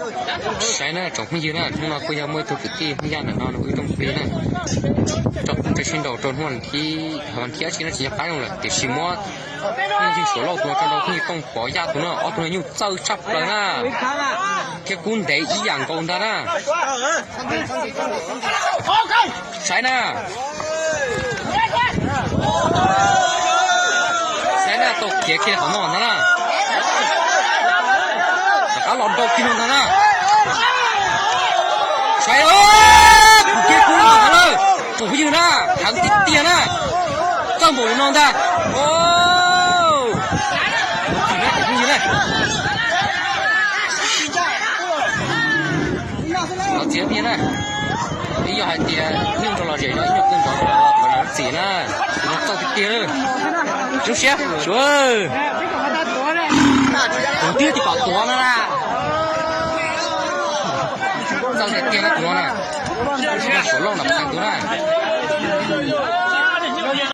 Saib na tsoom phooj ywg na, hnub no kuj yog muaj ib tug kwv tij Hmoob Yaj ntawm no nws wb rooj plig na. Tso kuj tso sib nraus rau hnub vas thib, vas thib ob tsi no tsis nco qab zoo lawm tiam sis muab phooj ywg Suav Lauj tus no tso rau phooj ywg Tooj Pov Yaj tus no, ob tug no nyuj txawj tshaj plaws na, thiab kub ntev ib yam nkaus ntag na. Saib na, saib na, tau khiav kiag li qhov no ntag na. Rov qab los nrau kiag no ntag na. Saib, pum kiag kub no ntag na. Tsoom phooj ywg na, heev tiag tiag na. Txawj npaum li no ntag. Los txiav phooj ywg na. Ib yog hais tias nyuj nrog los zem no ib nyuag kawg ntxov qhov no txim na. Tus no txawj tiag tiag na. Zoo siab Suav. Tus twb tsis pom tuav no na. Txawj tiag tiag na tus no na. Suav Lauj no pheej tus na.